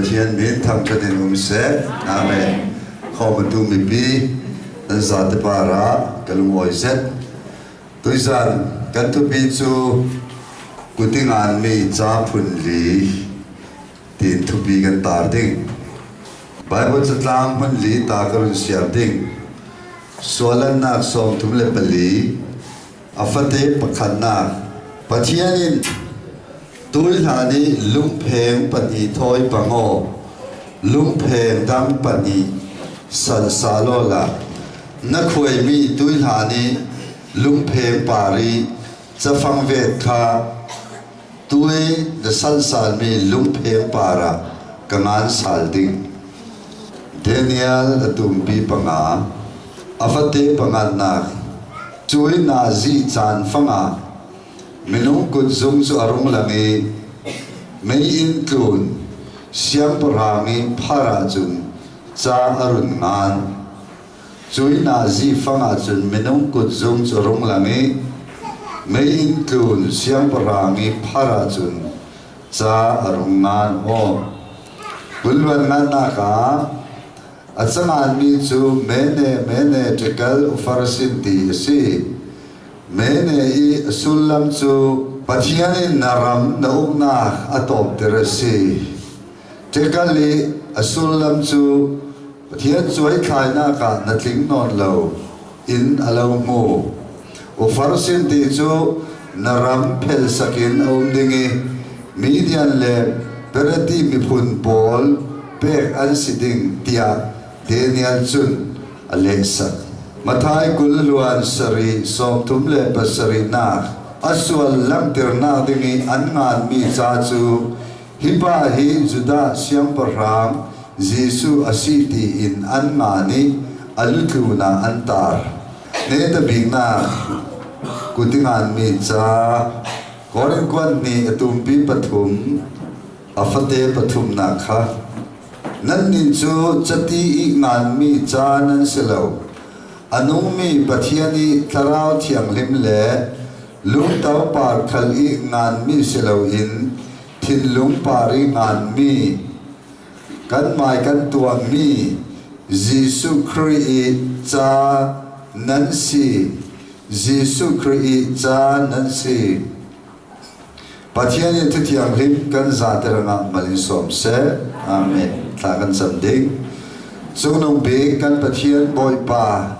Pathian min thangṭhat in um seh. Amen. Khawmatu mipi nan zate par ah ka lungawi zet. Tuizan kan thupi cu kutingan mi ca phun li tiin thupi kan tar ding. Bible catlang hmun li ta ka run siar ding. Sualannak 34 A fate pakhatnak Pathian in tuihlan i lungpheng pahnih thawi pangaw, lungpheng dang pahnih salsalaw la na khuaimi tuihlan i lungpheng par i cafang vet kha tui na salsalmi lungpheng par ah ka ngan sal ding. Daniel a tumpi panga, a fate pangatnak, cui nazi caan fangah minung kutzung cu a rung lang i meiinn tlun siangpahrang i phar ahcun ca a run ngan. Cui nazi fang ahcun minung kutzung cu a rung lang i meiinn tlun siangpahrang i phar ahcun ca a rung ngan aw. Kulluan ngannak ah a canganmi cu Mene Mene Tekel Ufarsin ti a si. Mene i a sullam cu Pathian in na ram na uknak a tawpter a si. Tekel i a sullam cu Pathian cuaithlainak ah na tling nawn lo in a lo hmu. Ufarsin ti cu na ram phelsak in a um ding i Midian le Pereti miphun pawl pek an si ding tiah Daniel cun a lehsak. Matthai 20 luan sarih sawmthum le pasarihnak a sual langhternak ding i an nganmi ca cu hi pa hi Judah siangpahrang Jesuh a si tiin an ngan i a lutlun ah an tar. Neta biknak kutinganmi ca Korin kuan nih a tumpi pathum a fate pathumnak kha nannih cu cati i nganmi ca nan si lo a nungmi Pathian i Thlarau Thianghlim le lungto par khal i nganmi si loin thinlung par i nganmi kan hmai kan tuahmi Jesuh Khrih i ca nan si. Jesuh Khrih i ca nan si. Pathian i Thuthianghlim kan zate rangah mal in sawm seh. Amen. Thla kan cam ding. Cungnung bik kan Pathian Bawipa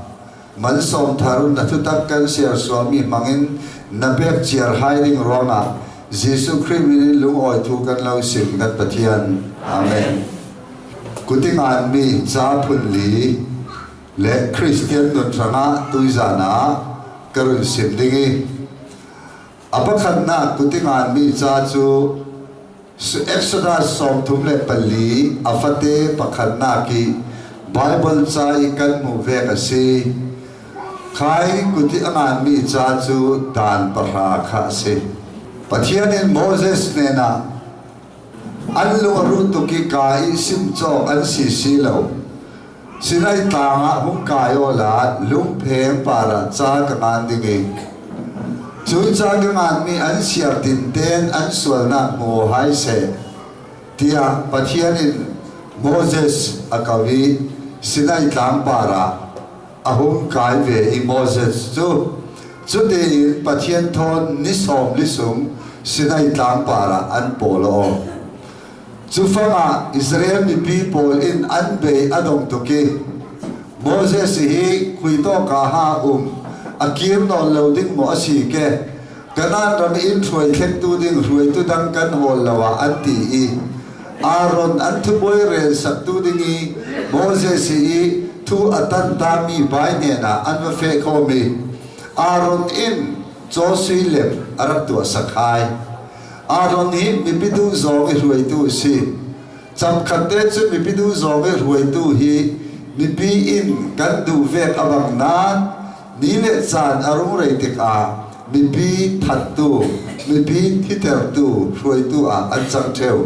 Malsawm thar na thutak kan siarsuami hmangin na pek ciar hai ding ruangah Jesuh Khrih min in lungawi thu kan lo sim kan Pathian. Amen. Kutingan mi ca phun li le Christian nun hrangah tuizan ah ka run sim ding i a pakhatnak kutingan mi ca cu Exodus 34 a fate pakhatnak i Baibal ca i kan hmuh vek a si. Khai kut i a nganmi ca cu dan pahra kha a si. Pathian in Moses hnenah an lung a ruh tuk i ka i sim cawk an si si lo. Sinai tlang ah hung kai aw la lungpheng par ah ca ka ngan ding i cu ca ka nganmi an siar tin ten an sualnak hmu hai seh tiah Pathian in Moses a ko i Sinai tlang par ah a hung kai ve i Moses cu cutiin Pathian thawn ni sawm li sung Sinai tlang par ah an pawl aw. Cufang ah Israel mipi pawl in an bei a dong tuk i Moses hi khuitawka ha um a kir nawn lo ding maw a si ke Kanaan ram in hruai thlengtu ding hruaitu dang kan hawl lo ah an ti i Aaron an thubuai rel saktu ding i Moses i thu a tan tami bai hnen ah an va feh khomi Aaron in caw sui lem a rak tuah sak hai. Aaron hi mipi duh zawng i hruaitu a si. Camkhat te cu mipi duh zawng i hruaitu hi mipi in kan duh vek a bang nain ni le caan a rung rei tikah mipi thattu, mipi thitertu hruaitu ah an cang ṭheo.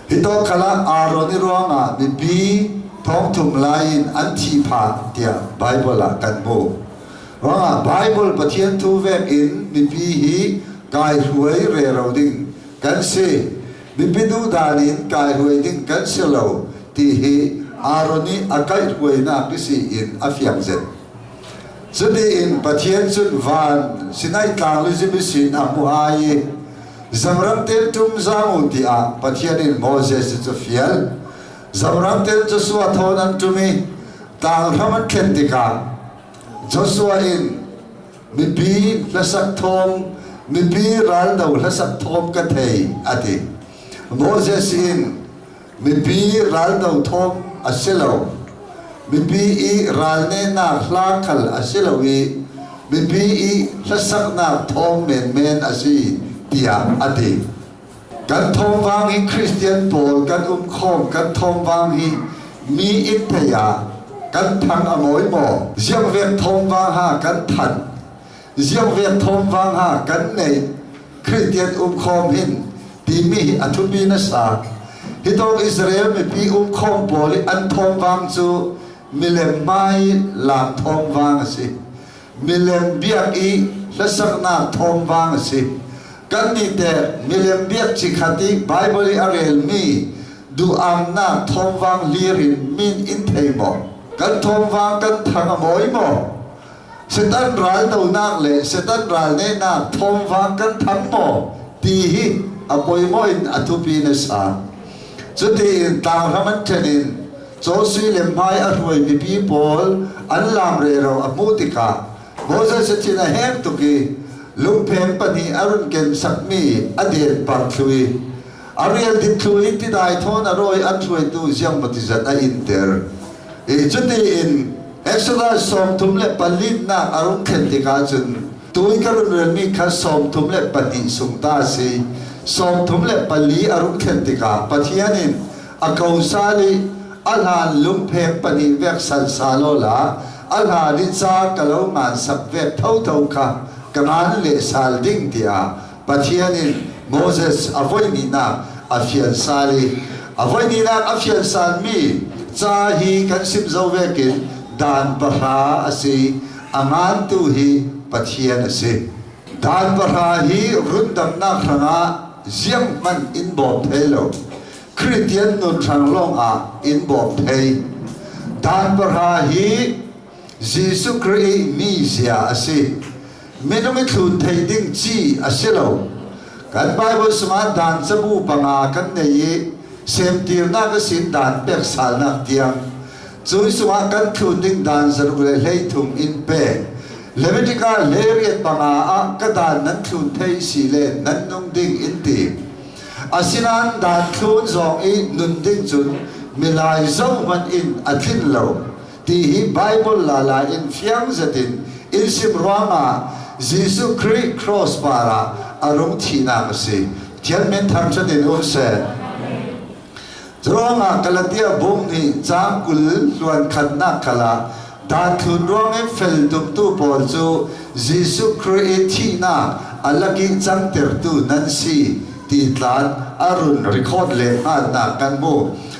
Hi tawk khal ah Aaron i ruangah mipi thongthum lai in an thi phah tiah Baibal ah kan hmuh. Ruangah Bible Pathian thu vek in mipi hi kai hruai rero ding kan si. Mipi duhdan in kai hruai ding kan si lo ti hi Aaron nih a kaihhruainak si in a fiang zet. Cutiin Pathian cun van Sinai tlang le zimi sin a hmuh ai i zamram ten ṭum zang u tiah Pathian in Moses cu fial. Zamram ten Joshua thawn an ṭum i tlang hram an thlen tikah Joshua in mipi hlasak thawng mipi raldo hlasak thawng ka thei a ti. Moses in mipi raldo thawng a si lo. Mipi i ralnehnak hla khal a si lo i mipi i hlasaknak thawng menmen a si tiah a ti. Kan thawngvang hi Christian pawl kan um khawm kan thawngvang hi mi inn thei ah kan thang a mawi maw? Ziangvek thawngvang ha kan thanh. Ziangvek thawngvang ha kan neih. Christian um khawm hin timi hi a thupi na sa. Hi tawk Israel mipi um khawm pawl i an thawngvang cu milem hmai lam thawngvang a si. Milem biak i hlasaknak thawngvang a si. Kannih teh milem biak cikhat i Baibal i a relmi duh-amnak thawngvang hlir in min in thei maw? Kan thawngvang kan thang a mawi maw? Satan ral donak le Satan ral nehnak thawngvang kan thang maw? Ti hi a poimawh in a thupi in a sang. Cutiin tlangram an ṭhen in cawsui le hmai a hruai mipi pawl an laam rero a hmuh tikah Moses a thin a heng tuk i lungpheng pahnih a run ken sakmi a den par thlu i a rial dit thlu i tidai thawn a rawi an hruaitu ziangmaw tizat a inter. I cuti in Exodus 34nak a rung thlen tikah cun tui ka run relmi kha 32 sung ta a si. 34 a rung thlen tikah Pathian in a ko sal i a hlan lungphek pahnih vek sal salo la a hlan i ca ka lo ngan sak vek thotho kha ka ngan le sal ding tiah Pathian in Moses a voihnihnak a fian sal i a voihnihnak a fian salmi ca hi kan sim zo vekin dan pahra a si a ngantu hi Pathian a si. Dan pahra hi rundamnak hrangah ziang hmanh in bawm thei lo. Kristian nun hrang lawngah in bawm thei. Dan pahra hi Jesuh Khrih mi zia a si. Minung i thlun thei ding ci a si lo. Kan Bible sungah dan cabu panga kan nei i semtirnak a sin dan pek salnak tiang cu sungah kan thlun ding dan 63 in pek. Leviticus 18 ah ka dan nan thlun thei si le nan nung ding in ti. Asinain dan thlun zong i nun ding cun milai zohhmanh in a tlin lo ti hi Bible lala in fiang zetin in sim ruangah Jesuh Khrih cross par ah a rung thihnak a si. Thian min thangṭhat in um seh. Curuangah Galatia bung nih caang 20 hluan khatnak khal ah dan thlun ruang i fel tumtu pawl cu Jesuh Khrih i thihnak a laki cangtertu nan si ti tlan a run record le hngalhnak kan hmu.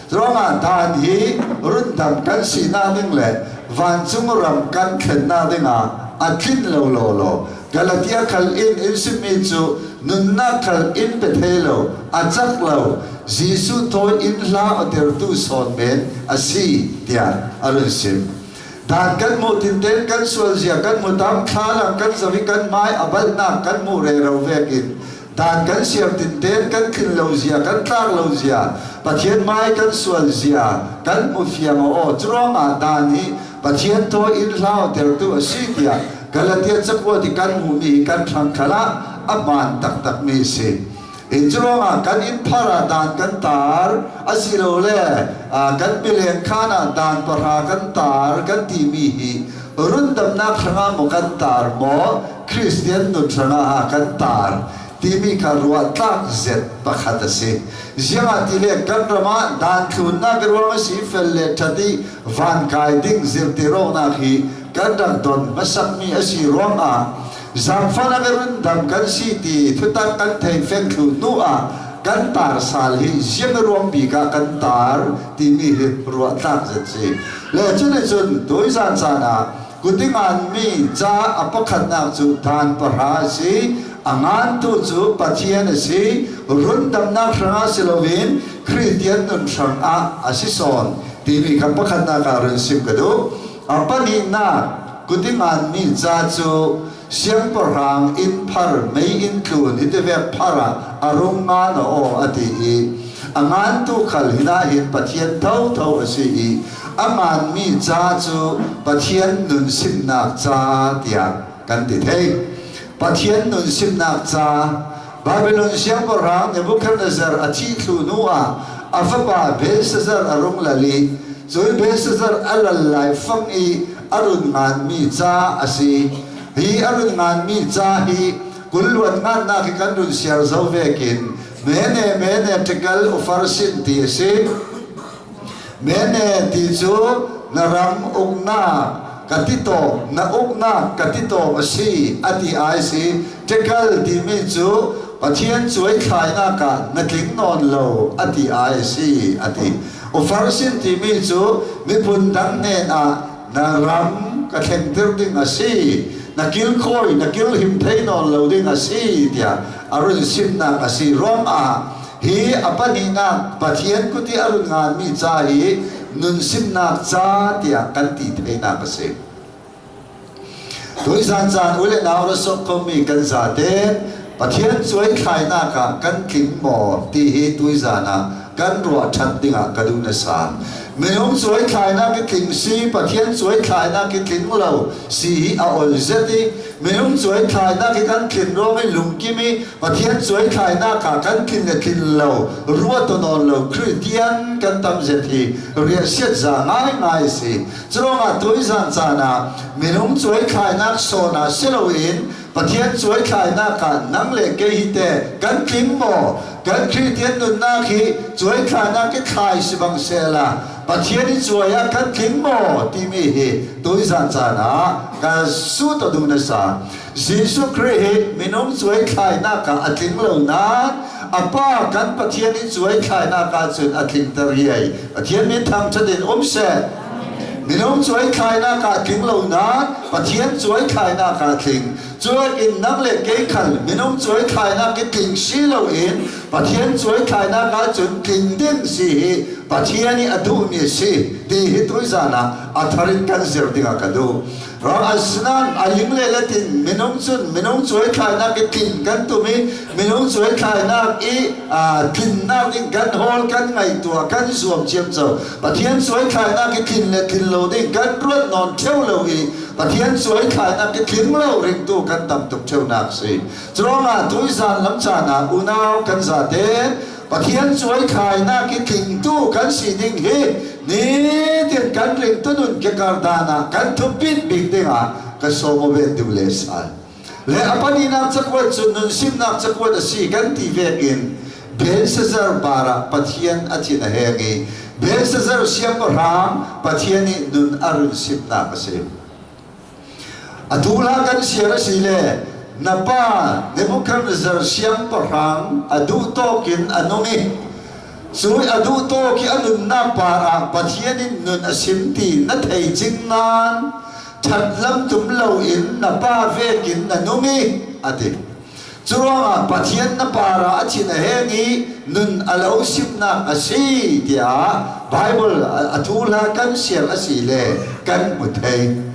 Curuangah dan hi rundam kan sinak ding le vancung ram kan thlennak dingah a tlinh lo lawlaw. Galatia khal in in simi cu nunnak khal in pe thei lo, a cak lo, Jesuh thawi in hla awtertu sawn men a si tiah a run sim. Dan kan hmuh tinten kan sual zia kan hmu tam thlalang kan zoh i kan hmai a balhnak kan hmuh rero vek in dan kan siam tinten kan tlin lo zia kan tlak lo zia Pathian hmai kan sual zia kan hmu fiang aw curuangah dan hi Pathian thawi in hla awtertu a si tiah Galatia cakuat i kan hmuhmi hi kan hrangkhal ah a hmaan taktakmi a si. In curuangah kan innphar ah dan kan tar asilole kan mileng khaan ah dan pahra kan tar kan timi hi rundamnak hrangah maw kan tar maw Christian nun hrangah ha kan tar timi kha ruah tlak zet pakhat a si. Ziangah ti le kan ram ah dan thlunnak ruang a si fel le ṭhat i van kai ding zirtirawknak hi kan rak don hmasakmi a si ruangah zaangfahnak i rundam kan si ti thutak kan thei feng thlu hnu ah kan tar sal hi ziang ruang bik ah kan tar timi hi ruah tlak zet si le cun cun tuizan caan ah kutingan mi ca a pakhatnak cu dan pahra a si. A ngantu cu Pathian a si. Rundamnak hrangah si loin Kristian nun hrangah a si sawn timi kha pakhatnak ah run sim ka duh. A pahnihnak kuti nganmi ca cu siangpahrang inn phar mei inn tlun hi tivek phar ah a rung ngan a aw a ti i a ngantu khal hin ah hin Pathian thotho a si i a nganmi ca cu Pathian nun simnak ca tiah kan ti thei. Pathian nun simnak ca Babylon siangpahrang Nebuchadnezzar a thih thlu hnu ah a fapa Belshazzar a rung lal i cun Belshazzar a lal lai fang i a run nganmi ca a si. Hi a run nganmi ca hi kulluan ngannak hi kan run siar zo vekin mene mene tekel ufarsin ti a si. Mene ti cu na ram uknak ka ti tawk, na uknak ka ti tawk a si a ti ai si. Tekel timi cu Pathian cuai thlainak ah na tling nawn lo a ti ai a si a ti. Ufarsin timi cu miphun dang hnen ah na ram ka thlengter ding a si, na kilkhawi, na kilhim thei nawn lo ding a si tiah a run simnak a si ruangah hi a pahnihnak Pathian kut i a run nganmi ca hi nunsimnak ca tiah kan ti theinak a si. Tuizan caan u le nau ra sok khomi kan zaten Pathian cuai thlainak ah kan tling maw ti hi tuizan ah kan ruah ṭhan dingah ka duh nasa. Minung cuai thlainak i tling si, Pathian cuai thlainak i tling lo si hi a ol zet i minung cuai thlainak i kan tlin ruang i lungkim i Pathian cuai thlainak ah kan tlin le tlin lo ruat nawn lo Kristian kan tam zet hi riahsiat za ngaingai si. Curuangah tuizan caan ah minung cuai thlainak sawn ah si loin Pathian cuai thlainak ah nang le kei hi teh kan tling maw? Kan Kristian nunnak hi cuai thlainak i thlai si bang sehla Pathian i cuai ah kan tling maw timi hi tuizan caan ah ka su ta duh nasa. Jesuh Khrih hi minung cuai thlainak ah a tling lo nain a Pa kan Pathian i cuai thlainak ah cun a tlingter riai. Pathian min thangṭhat in um seh. Minung cuai thlainak ah tling lo nain Pathian cuai thlainak ah tling. Cuai in nang le kei khal minung cuai thlainak i tling si loin Pathian cuai thlainak ah cun tling ding si hi Pathian i a duhmi a si ti hi tuizan ah a thar in kan zir dingah ka duh. Ram asinain a ling le latin minung cun minung cuai thlainak i tlin kan tum i minung cuai thlainak i tlinnak ding kan hawl kan ngaihtuah kan zuam ciamco. Pathian cuai thlainak i tlin le tlin lo ding kan ruat nawn ṭheo lo i Pathian cuai thlainak i tling lo ringtu kan tam tuk ṭheunak si. Curuangah tuizan lam caan ah unau kan zaten Pathian cuai thlainak i tlingtu kan si ding hi nitin kan ringtu nun kekar dan ah kan thupit bik dingah ka sawm ven duh le sal. Le a palinak cakuat cu nun simnak cakuat a si kan ti vek in Belshazzar bar ah Pathian a thin a heng i Belshazzar siangpahrang Pathian nih nun a run simnak a si. Atu hlah kan siar a si le na pa Nebuchadnezzar siangpahrang a duh tawk in a nung i cu a duh tawk i a nunnak par ah Pathian in nun a sim ti na thei cing nain ṭhat lam tum loin na pa vekin na nung i a ti. Curuangah Pathian na par ah a thin a heng i nun a lo simnak a si tiah Bible a thu hla kan siar a si le kan hmu thei.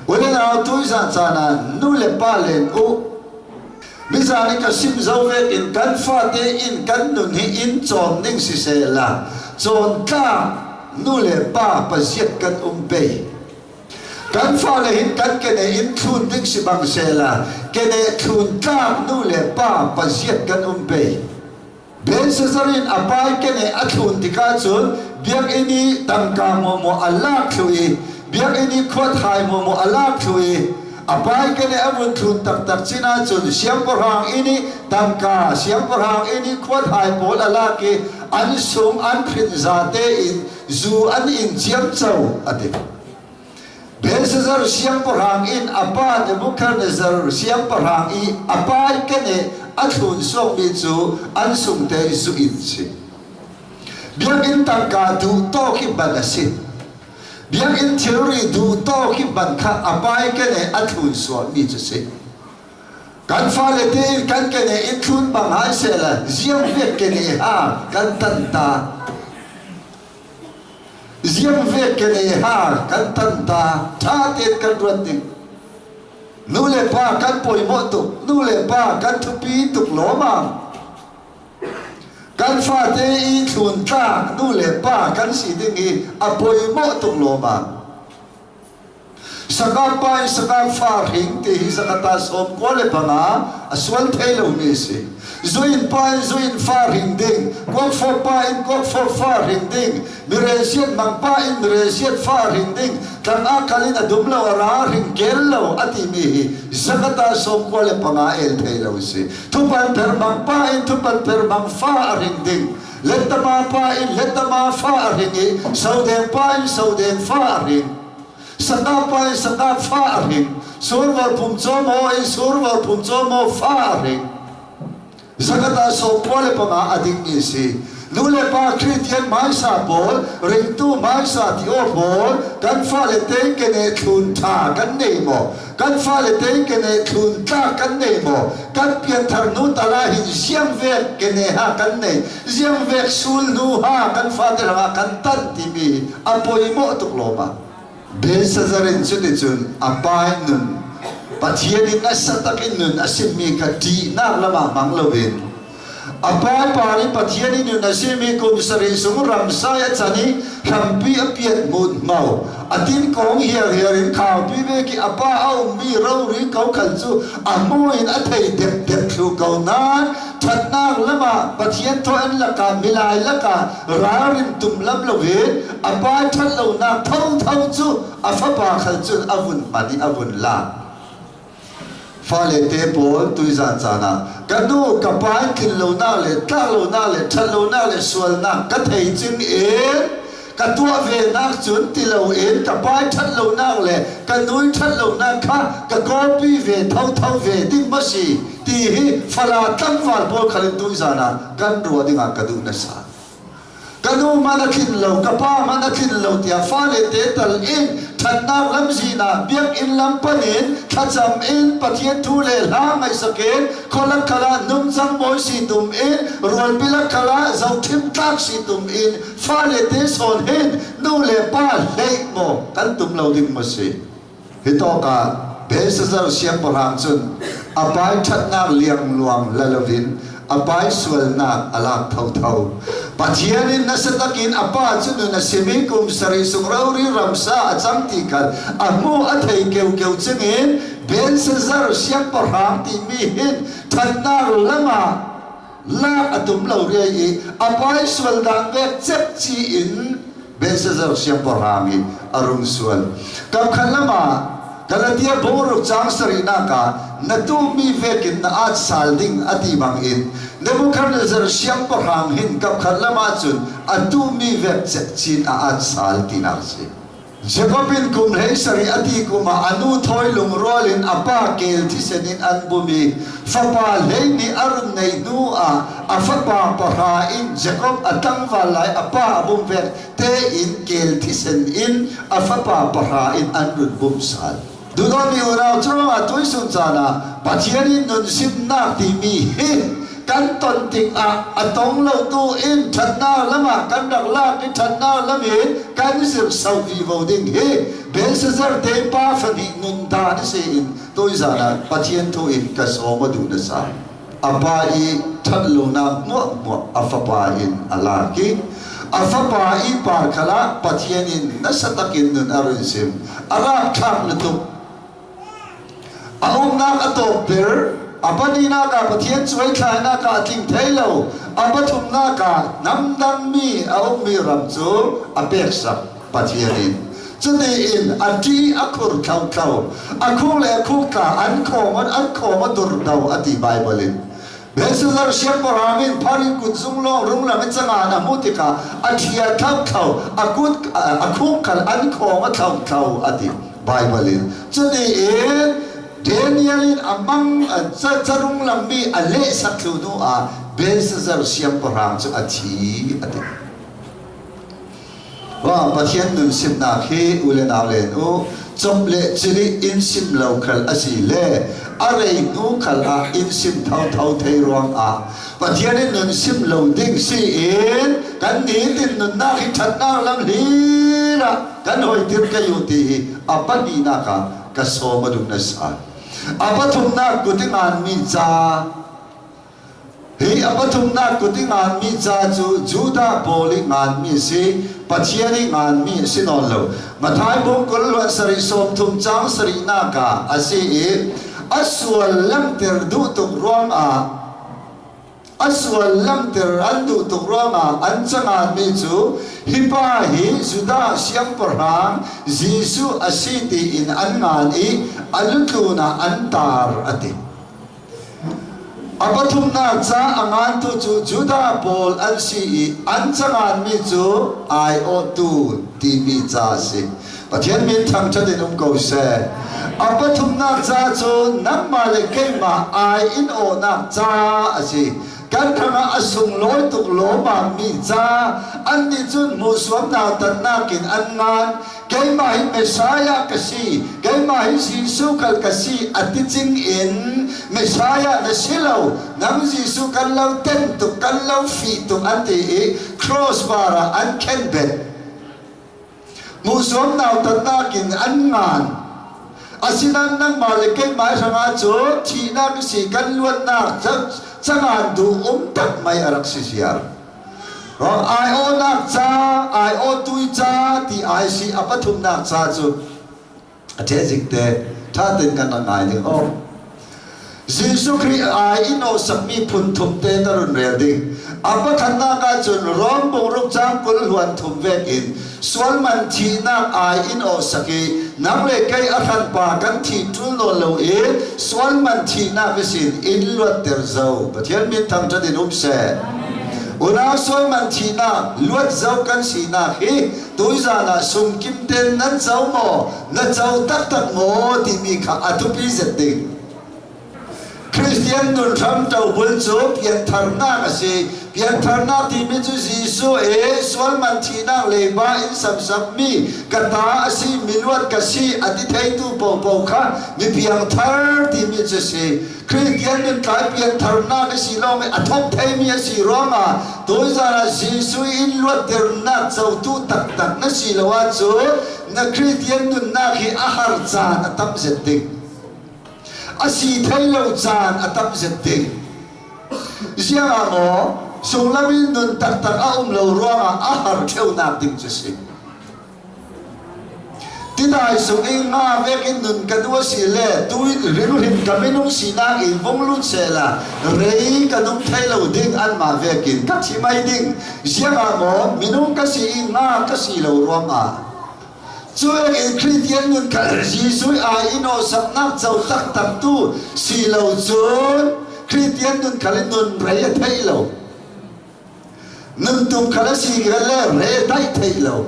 Unau tuizan caan ah nu le pa len u Mizan i ka sim zo vek in kan fate in kan nun hi in cawn ning siseh la cawn tlak nu le pa paziat kan um pei. Kan fale hin kan kene in thlun ding si bang sehla kene thlun tlak nu le pa paziat kan um pei. Belshazzar in a pai kene a thlun tikah cun biakinn i tangka maw a lak thlu i biakinn i khuathai maw a lak thlu i a pai kene a vun thlun taktak cin ahcun siangpahrang inn i tangka siangpahrang inn i khuathai pawl a lak i an sung an hrin zate in zu an in ciamco a ti. Belshazzar siangpahrang in a pa Nebuchadnezzar siangpahrang i a pa kene a thlun suakmi cu an sungte zu in si. Biakinn tangka duh tawk hi ban a si. Biakinn thilri duh tawk hi ban kha a pai kene a thlun suakmi cu si. Kan fale te kan kene in thlun bang hai sehla ziang vek kene ha kan tan ta. Ziang vek kene ha kan tan ta tha tein kan ruat ding. Nu le pa kan pawimawh tuk. Nu le pa kan thupi tuk lawmam. Kan fate i thlun tlak nu le pa kan si ding hi a pawimawh tuk lawmam. Sakap pa in sakap fa hring ti hi zakata 95 a sual thei lomi a si. Zuin pa in zuin fa hring ding, kuakfawp pa in kuakfawp fa hring ding, mirelsiat mang pa in mirelsiat fa hring ding, tlang ah kal in a dum lo a ra hring kel lo a timi hi zakata 95 el thei lo a si. Thupan pher mang pa in thupan pher mang fa a hring ding, lettama pa in lettama fa a hring i sodeng pa in sodeng fa a hring. Sakap pa in sakap fa a hring. Survor phum caw maw in survor phum caw maw fa a hring. Zakata 95 a dingmi si. Nu le pa Christian hmaisa pawl, ringtu hmaisa ti aw pawl, kan fale te kene thlun ṭha kan nei maw? Kan fale te kene thlun tlak kan nei maw? Kan pianthar nu tala hin ziang vek kene ha kan nei. Ziang vek sul hnu ha kan fate rangah kan tan timi a poimawh tuk lawma. Belshazzar in cuticun a pa in nun Pathian in nasa takin nun a simmi kha ṭihnak lam ah hmang loin a pa par i Pathian in nun a simi kum sarih sung ramsai a can i hrampi a piat hmun hmau a tin kong hiarhiar in khaupi ve khi a pa a ummi rori ko khal cu a hmu in a thei depdep thlu ko nain ṭhatnak lam ah Pathian thaw an lakah milai lakah ralrin tum lam loin a pa ṭhat lonak thotho cu a fapa khal cun a vun hman i a vun lak. Fale te pawl tuizan caan ah ka nu ka pa in tlin lonak le tlak lonak le ṭhat lonak le sualnak ka thei cing in ka tuah ve nak cun ti loin ka pa ṭhat lonak le ka nu ṭhat lonak kha ka copy ve thotho ve ding ma si ti hi fala tlangval pawl khal in tuizan ah kan ruah dingah ka duh nasa. Ka nu hmanh a tlin lo, ka pa hmanh a tlin lo tiah fale te tal in ṭhatnak lamzin ah biakinn lam pan in thlacam in Pathian thu le hla ngaihsak in khualak khal ah nungcang mawi si tum in rualpi lak khal ah zohṭhim tlak si tum in fale te sawn hin nu le pa hleih maw kan tum lo ding maw si? Hi tawk ah Belshazzar siangpahrang cun a pai ṭhatnak liangluang la loin a pai sualnak a lak thotho. Pathian in nasa takin a pa cu nun a simi kum sarih sung rori ramsa a cang ti khan a hmuh a thei keukeu cingin Belshazzar siangpahrang timi hin ṭhatnak lam ah lak a tum lo riai i a pai sual dan vek cep ci in Belshazzar siangpahrang i a rung sual. Kamkhat lam ah Galatia boruk caang sarihnak ah na tuhmi vekin na aat sal ding a ti bang in Nebuchadnezzar siangpahrang hin kamkhat lam ah cun a tuhmi vek cek cin a aat sal tinak a si. Jakob in kum 17 a ti kum ah a nu thawi lungrual in a pa kel thisen in an bum i fapa 12 a run neih hnu ah a fapa pahra in Jakob a tlangval lai a pa a bum vek tein kel thisen in a fapa pahra in an run bum sal. Duhdawtmi unau curuangah tuisun caan ah Pathian in nun simnak timi hi kan ton tikah a tong lotu in ṭhatnak lam ah kan rak lak i ṭhatnak lam in kan zirhso vivo ding hi Belshazzar te pa fahnih nun dan a si in tuizan ah Pathian thu in ka sawm a duh nasa. A pa i ṭhat lonak hmuahhmuah a fapa in a lak i a fapa i par khal ah Pathian in nasa takin nun a run sim. A rapthlak lutuk. A umnak a tawk ber. A palinak ah Pathian cuaithlainak ah a tling thai lo. A pathumnak ah hnamdangmi a ummi ram cu a peksak Pathian in. Cuti in a ṭi a khur thlothlo, a khuk le a khuk tla an khawm an khawm a durdo a ti Baibal in. Belshazzar siangpahrang in phar in kut zung lawng runglam in cangan a hmuh tikah a ṭhia thlothlo, a kut a khuk khal an khawm a thlothlo a ti Baibal in. Cuti in Daniel in a mang carung lammi a lehsak thlu hnu ah Belshazzar siangpahrang cu a thi a ti. Wa Pathian nun simnak hi u le nau len u cop le cili in sim lo khal a si le. a rei hnu khal ah in sim thotho thei ruangah Pathian in nun sim lo ding si in kan nitin nunnak hi ṭhatnak lam hlir ah kan hoitir ka yu ti hi a pahnihnak ah ka sawm a duh nasa. A pathumnak kut i nganmi ca. Hi a pathumnak kut i nganmi ca cu Judah pawl i nganmi a si, Pathian i nganmi a si nawn lo. Matthai bung 20 luan sarih 30 caang sarihnak ah a si i a sual langhter duh tuk ruangah a sual langhter an duh tuk ruangah an canganmi cu hi pa hi Judah siangpahrang Jesuh a si tiin an ngan i a lutlun ah an tar a ti. A pathumnak ca a ngantu cu Judah pawl an si i an canganmi cu aiawhtu timi ca a si. Pathian min thangṭhat in um ko seh. A pathumnak ca cu nangmah le keimah ai in awhnak ca a si. Kan hrangah a sunglawi tuk lawmmammi ca annih cun hmuhsuamnak tannak in an ngan. Keimah hi Messiah ka si, keimah hi Jesuh kal ka si a ti cing in Messiah na si lo, nang Jesuh kan lo ten tuk, kan lo fih tuk an ti i crossbar ah an khenbet. Hmuhsuam nautatnak in an ngan. Asinain nangmah le keimah hrangah cu thihnak si kan luatnak cangan duh um tak mai a rak si ziar. Aiawhnak ca, aiawhtu ca ti ai si a pathumnak ca cu a ṭhezik te ṭha tein kan rak ngai ding aw. Jesuh Khrih ai in aw sakmi phun thum te na run rel ding. A pakhatnak ahcun Rom bungruk caang 20 hluan thum vek in sualman thihnak ai in aw sak i nang le kei a hranpa kan thih ṭul nawn lo i sualman thihnak isin in luatter zo. Pathian min thangṭhat in um seh. Unau sualman thihnak luat zo kan sinak hi tuizan ah sungkim ten nan co maw na co taktak maw timi kha a thupi zet ding. Christian nun hram ṭobul cu piantharnak a si. Piantharnak timi cu Jesuh i sualman thihnak leiba in samsakmi ka ta a si, miluat ka si a ti theitu paohpaoh kha mi piangthar timi cu si. Christian nun tlai piantharnak a si lawng i a thawk theimi a si ruangah tuizan ah Jesuh in luatternak cotu taktak na si lo ahcun na Christian nunnak hi a har caan a tam zet ding. A si thei lo caan a tam zet ding. Ziangah maw sunglam in nun taktak a um lo ruangah a har ṭheunak ding cu si. Tidai sung i nga vek in nun ka duh a si le tu in rimhrim ka minung sinak in vung lut sehla rei ka nung thei lo ding anmah vek in ka thi mai ding. Ziangah maw minung ka si i nga ka si lo ruangah Cu in Christian nun kha Jesuh ai in awsaknak co taktak tu si lo cun Christian nun khal in nun rei a thei lo. Nun tum khal a si le re daih thei lo.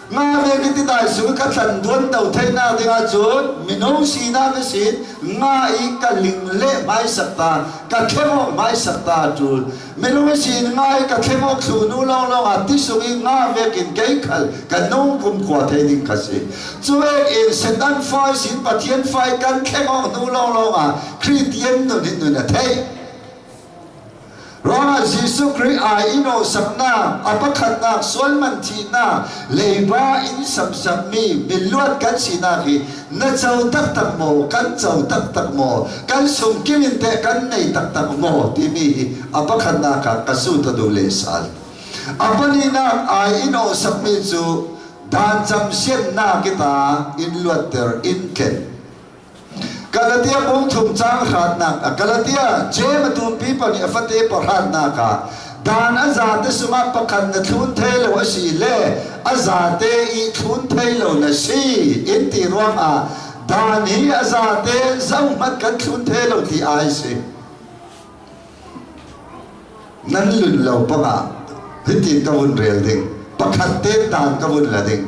Nga ve ki ti dai su ka thlan duan do thei na ding ahcun minung sinak a sin nga i ka ling le hmaisak ta ka thleng hmaisak ta tul Minung sin ngai ka thleng awk thlu nu lawnglawng ah tisung i nga vek in kei khal ka nung kumkhua thei ding kha si. Cu ek in Satan fai sin Pathian fai kan thleng awk hnu lawnglawng ah Christian nun hi nun a theih. Ruangah Jesuh Khrih ai in saknak, a pakhatnak sualman thihnak, leiba in samsakmi miluat kan sinak hi na co taktak maw kan co taktak maw kan sungkim in teh kan nei taktak maw timi hi a pakhatnak ah ka su ta duh le sal a palinak ai in sakmi cu dan cam siannak kita in luatter in tlen Galatia bung thum cang hratnak ah Galatia Jeim a tumpi pa nih a fate pahratnak ah dan a zate sungah pakhat na thlun thei lo a si le a zate i thlun thei lo na si in ti ruangah dan hi a zate zohhmanh kan thlun thei lo ti ai si. Nan lun lo pangah hitin ka vun rel ding pakhat te dan ka vun la ding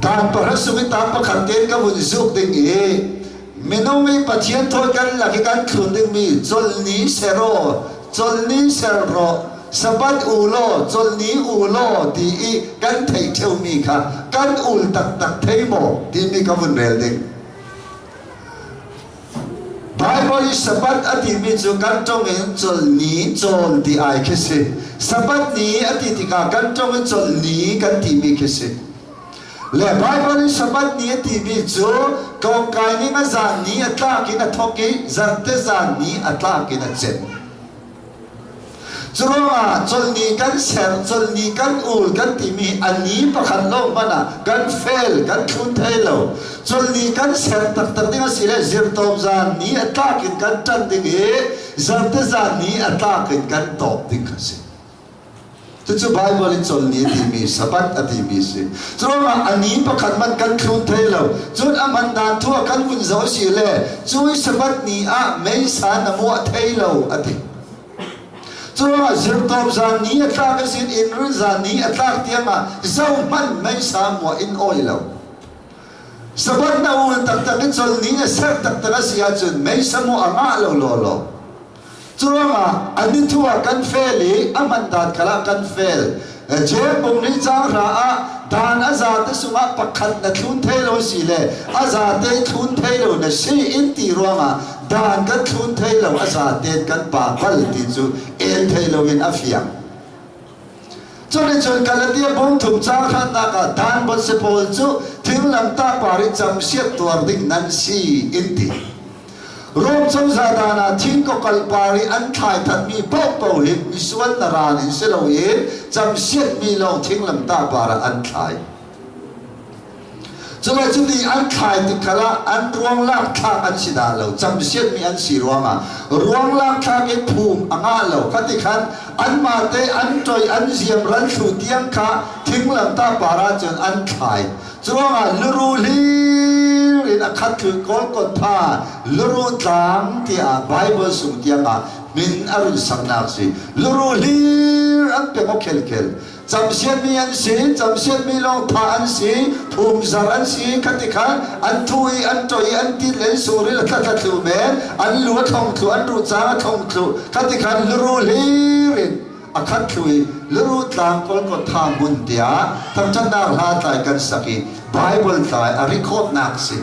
Dan pahra sung i tan pakhat tein ka vun zuk ding i minung i Pathian thawi kan lak i kan thlun dingmi chawlni ser aw chawlni ser rawh Sabbath u law chawlni u law ti i kan theih ṭheumi kha kan ul taktak thei maw timi ka vun rel ding. Bible i Sabbath a timi cu kan ṭong in chawlh ni cawl ti ai khi si. Sabbath ni a ti tikah kan ṭong in chawlh ni kan timi khi si. Le Bible i Sabbath ni a timi cu tlawngkai ning a zan ni a tlak in a thawk i zarhte zan ni a tlak in a cem. Curuangah chawlhni kan ser, chawlhni kan ul kan timi a ni pakhat lo hmanh ah kan fel, kan thlun thai lo. Chawlhni kan ser taktak ding a si le zirtawp zan ni a tlak in kan ṭan ding i zarte zan ni a tlak in kan tawp ding kha si. Cucu Baibal in chawlhni a timi Sabbath a timi a si. Curuangah a ni pakhat hmanh kan thlun thai lo. Cun a hman dan thu ah kan vun zoh si le cu i Sabbath ni ah meisa na muah thai lo a ti. Curuangah zirtawp zan ni a tlak a sin in rin zan ni a tlak tiangah zohhmanh meisa muah in awi lo. Sabbath na ul taktak i chol ni na ser taktak a si ahcun meisa muah a ngah lo lawlaw. Curuangah a nithu ah kan fel i a hman dan kal ah kan fel. Jeim bung nih caang hra ah dan a zate sungah pakhat na thlun thai lo si le a zate thlun thai lo na si in ti ruangah dan kan thlun thai lo a zaten kan pa bal ti cu el thai lo in a fiang. Cuticun Galatia bung thum caang hrannak ah dan bot si pawl cu thinglamtah par i camsiat tuar ding nan si in ti. Rom cozah dan ah thingkokal par i an thlai thanmi paohpaoh hi misual na ran in si loin camsiatmi lawng thinglamtah par ah an thlai. Cule cuti an thlai tik khal ah an ruang lak thlak an si dah lo camsiatmi an si ruangah ruang lak thlak i phum a ngah lo khati khan anmah te an toi an ziam ral thlu tiang kha thinglamtah par ah cun an thlai curuangah luru hlir in a khat thlu Golgotha tha luru tlang tiah Bible sung tiang ah min a run saknak si luru hlir an pek o khel khel Camsiatmi an si, camsiatmi lawng thah an si, phumzar an si, khati khan an thu i an ṭoi i an tit le an suril a thla thlu men, an lu a thlong thlu, an ruh caang a thlong thlu, khati khan luru hlir in a khat thlu i luru tlang Golgotha hmun tiah thangṭhatnak hla tlai kan sak i Bible tlai a record-nak si.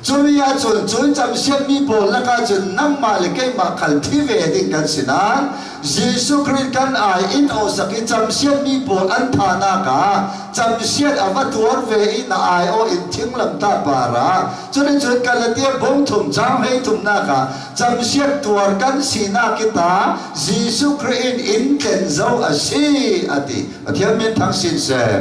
Cumi ahcun cun camsiammi pawl lakah cun nangmah le keimah khal thi ve ding kan si nain Jesuh Khrih kan ai in awsak i camsiammi pawl an thahnak ah camsiat a va tuar ve i na aiawh in thinglamtah par ah cuticun Galatia bung thum caang 33nak ah camsiat tuar kan sinak i ta Jesuh Khrih in in tlen zo a si a ti. Pathian min thang sin seh.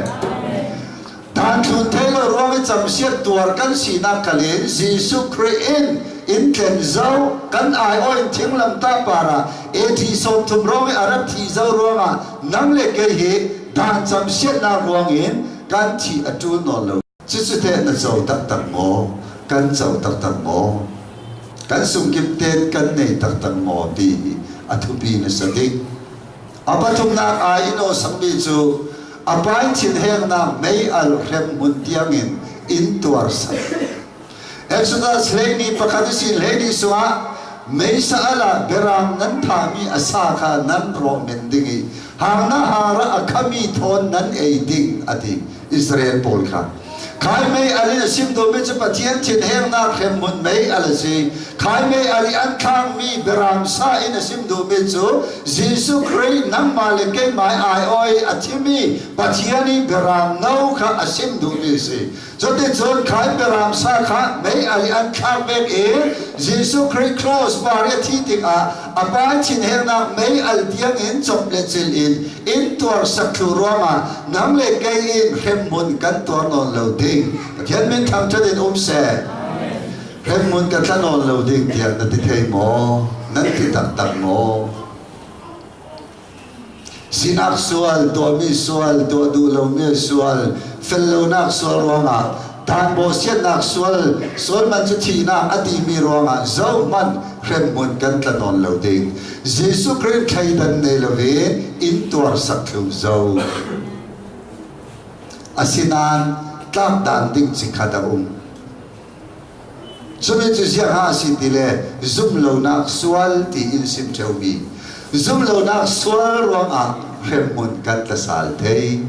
Thlun thei lo ruang i camsiat tuar kan sinak kal in Jesuh Khrih in in tlen zo kan aiawh in thinglamtah par ah AD 30 ruang i a rak thih zo ruangah nang le kei hi dan camsiatnak ruang in kan thih a ṭul nawn lo. Cucu teh na co taktak maw? Kan co taktak maw? Kan sungkip ten kan nei taktak maw ti hi a thupi na sa dik. A pathumnak ai in aw sakmi cu a pai thinhengnak mei al hrem hmun tiangin in tuar sak. Exodus hleini pakhat i sin hleini sungah meisa al ah berang nan thahmi a sa kha nan rawh men ding i hangna hara a khami thawn nan ei ding a ti Israel pawl kha. Khai mei al in a sim dawmi cu Pathian thinhengnak hremhmun mei al a si. Khai mei al i an thlangmi berang sa in a sim duhmi cu Jesuh Khrih nangmah le keimah aiawh i a thimi Pathian i berang no kha a sim duhmi a si. Cuticun khai berang sa kha mei al i an thlak bek i Jesuh Khrih cross par i a thi tikah a pa thinhengnak mei al tiangin cop le cil in in tuar sak thlu ruangah nang le kei in hremhmun kan tuar nawn lo ding Pathian min thangṭhat in um seh hremhmun ka tla nawn lo ding tiah na ti thei maw nan ti taktak maw sinak sual tuahmi sual tuah duh lomi sual fel lonak sual ruangah dan siatnak sual sual man cu thihnak a timi ruangah zohhmanh hremhmun kan tla nawn lo ding Jesuh Khrih thleidan nei loin in tuar sak thlu zo. Asinain tlak dan ding cikhat a um. Cumi cu ziang ha si ti le zumlonak sual ti in sim ṭheumi zumlonak sual ruangah hremhmun kan tla sal thei.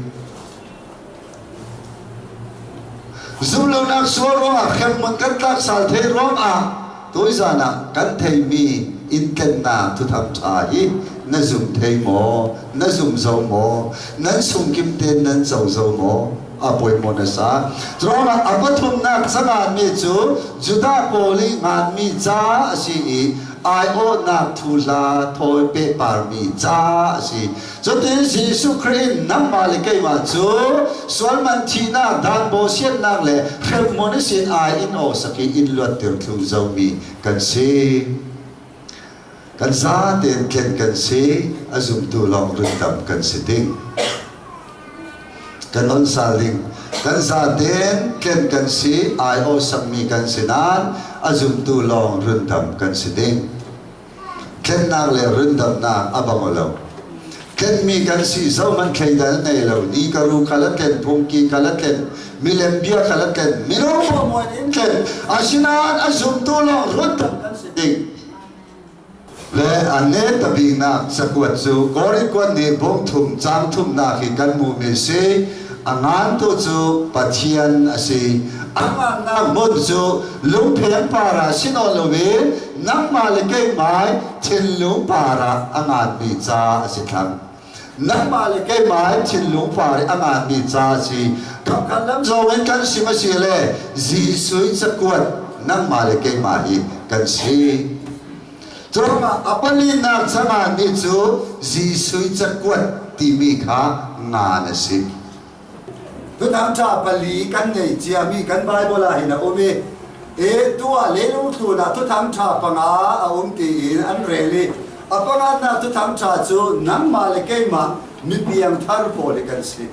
Zumlonak sual ruangah hremhmun kan tlak sal thei ruangah. Tuizan ah kan theimi inntlennak thuthang ṭha hi na zum thei maw? Na zum zo maw? Nan sungkim tein nan co zo maw? A poi maw na sa? Curuangah a pathumnak canganmi cu Judah pawl i nganmi ca a si i aiawhnak thu hla thawi pehparmi ca a si. Cutin Jesuh Khrih in nangmah le keimah cu sualman thihnak, danbo siannak le hremhmun sin ai in aw sak i in luattir thlu zomi kan si. Kan zatein tlen kan si, a zumtu lawng rundam kan si ding. Kan on sal ding. Kan zatein tlen kan si, ai aw sakmi kan si nain a zumtu lawng rundam kan si ding. Thlennak le rundamnak a bang lo. Thlenmi kan si zohmanh thleidan nei lo. Ni ka ru khal a tlen, phungki khal a tlen, milem bia khal a tlen, minung muan in tlen. Asinain a zumtu lawng rundam kan si ding. Le a ne tabiknak cakuat cu Korin kuat nih bung thum cang thumnak hi kan hmuhmi si. A ngantu cu Pathian a si. A ngannak hmun cu lungpheng par ah si nawn loin nangmah le keimah thinlung par ah a nganmi ca a si thlang. Nangmah le keimah thinlung par i a nganmi ca a si. Kamkhat lam zong in kan sim a si le Jesuh cakuat nangmah le keimah hi kan si. Curuangah a palinak ca nganmi cu Jesuh cakuat timi kha ngan a si. Tutan ṭha pali kan ngei ciami kan Baibal ah hin a um i e tuah leilung tlun ah thuthang ṭha panga a um tiin an rel i a pangatnak thuthang ṭha cu nangmah le keimah mipiang thar pawl hi kan si.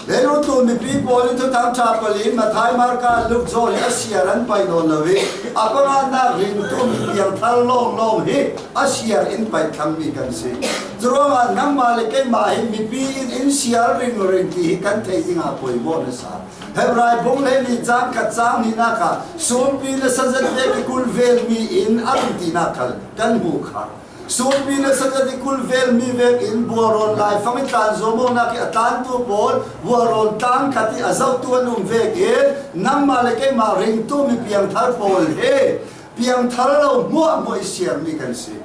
Leilung tlun mipi pawl hi thuthang ṭha pali Matthai, Marka, Luke, John hi a siar an pai nawn lo i a pangatnak ringtu mipiang thar lawnglawng hi a siar in paih thlangmi kan si. Curuangah nangmah le keimah hi mipi in in sial ringring ti hi kan theih dingah pawimawh na sa. Hebrai phung le nih caan khat caang hnihnak ah sumpi le sazet ve ki kul velmi in an tinak khal kan hmu kha. Sumpi le sazet i kul velmi vek in buarawn laifang i tlan zuamawnak i a tlantu pawl buarawn tlang khat i a zohtu an um vek in nangmah le keimah ringtu mi piangthar pawl hi piangthar lo hmuahhmuah i siarmi kan si.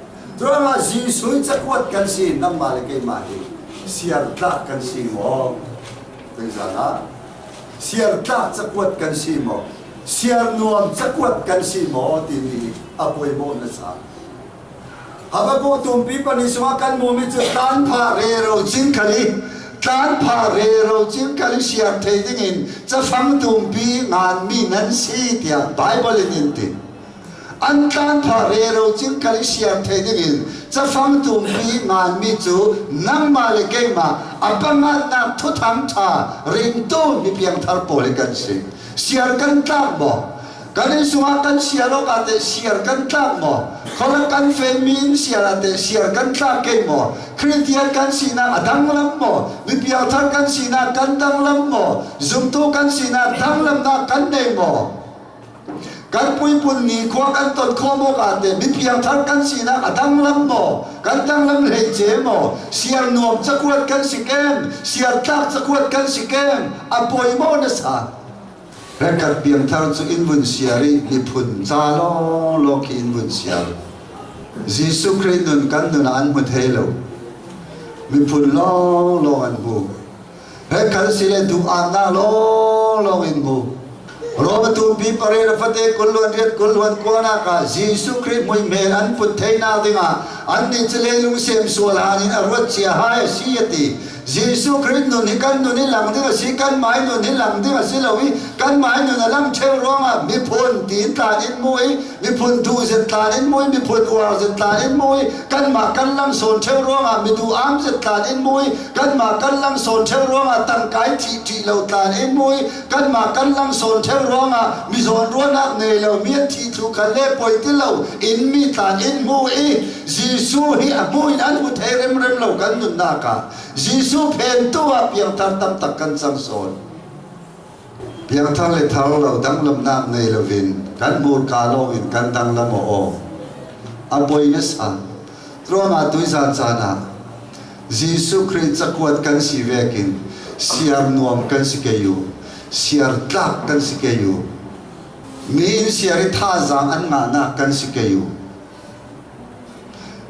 Ruangah Jesuh cakuat kan si nangmah le keimah hi siartlak kan si maw? Tuizan ah siartlak cakuat kan si maw? Siar nuam cakuat kan si maw timi a pawimawh na sa. Habakkuk tumpi pani sungah kan hmuhmi cu tlan pha rero cin khali tlan pha rero cin khali siar thei dingin cafang tumpi nganmi nan si tiah Bible in in ti. An tlan pha rero cingkal i siar thei dingin cafang tumpi nganmi cu nangmah le keimah a pangatnak thuthang ṭha ringtu mi piangthar pawl hi kan si. Siar kan tlak maw? Kan inn sungah kan siar awk ah teh siar kan tlak maw? Khualak kan fenmi in siar ah teh siar kan tlak ke maw? Christian kan sinak a danglam maw? Mi piangthar kan sinak kan danglam maw? Zumtu kan sinak danglamnak kan nei maw? Kan puipun nikhua kan ton khawh awk ah teh mipiangthar kan sinak a danglam maw? Kan danglam hleice maw? Siar nuam cakuat kan si kem? Siar tlak cakuat kan si kem? A poi maw na sa? Rekat piangthar cu in vun siar i miphun ca lawnglawng khi in vun siar. Jesuh Khrih nun kan nun ah an hmu thei lo. Miphun lawnglawng an hmu. He kal si le duh aannak lawnglawng in hmu. Rome tumpi parel fate kulluan riat kulluan kuanak ah Jesuh Khrih muihmel an put theinak dingah annih cu leilung sem sual han in a ruat cia hai a si a ti. Jesuh Khrih nun hi kan nun hi lang ding a si, kan mai nun hi lang ding a si lo i kan mai nun a lang ṭheu ruangah miphun tiin tlan in mu i miphun duh zet tlan in mui miphun uar zet tlan in mui kanmah kan lang sawn ṭheu ruangah miduh am zet tlan in mui kanmah kan lang sawn ṭheu ruangah tangkai ṭih ṭih lo tlan in mui kanmah kan lang sawn ṭheu ruangah mizawn ruahnak nei lo mi an thi thlu khan le poi ti lo in mi tlan in mu i Jesuh hi a hmu in an hmu thei remrem lo kan nunnak ah Jesuh phen tu ah piangthar tam tak kan cang sawn Piangthar le thar lo danglamnak ngei loin kan hmurka lawngin kan danglam aw. A poi na sa. Ruangah tuizan caan ah Jesuh Khrih cakuat kan si vekin siar nuam kan si ke yu, siar tlak kan si ke yu. Mi in siar i thazaang an ngahnak kan si kei u.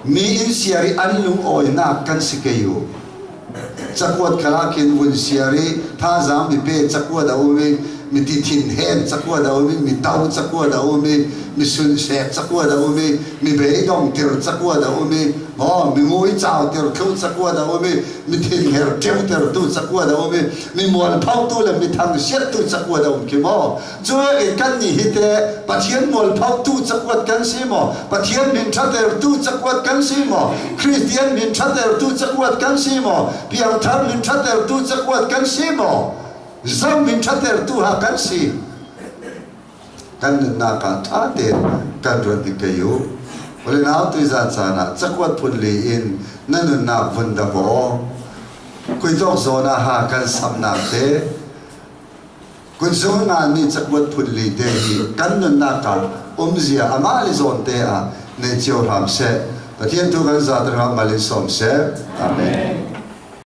Mi in siar i an lungawinak kan si kei u. Cakuat kha ah khin vun siar i thazaang mipe cakuat a um i mi ti thin hen cakuat a um i mi to cakuat a um i mi sunsek cakuat a um i mi beidong tir cakuat a um i maw mi mui cau tir thlu cakuat a um i mi thinher ṭeutertu cakuat a um i mi mualphotu le mi thangsiattu cakuat a um khi maw? Cu in kannih hi teh Pathian mualphotu cakuat kan si maw? Pathian min ṭhatertu cakuat kan si maw? Christian min ṭhatertu cakuat kan si maw? Piangthar min ṭhatertu cakuat kan si maw? Zam min ṭhatertu ha kan si? Kan nunnak ah ṭha tein kan ruat ding kei u. Ule nau tuizan caan ah cakuat phun li in na nunnak vun dak aw. Kuitawk zawn ah ha kan samnak te kutzung ngan nih cakuat phun li te hi kan nunnak ah umzia amah le zawn te ah nei cio hram seh. Pathian tu kan zater mal in sawm seh. Amen.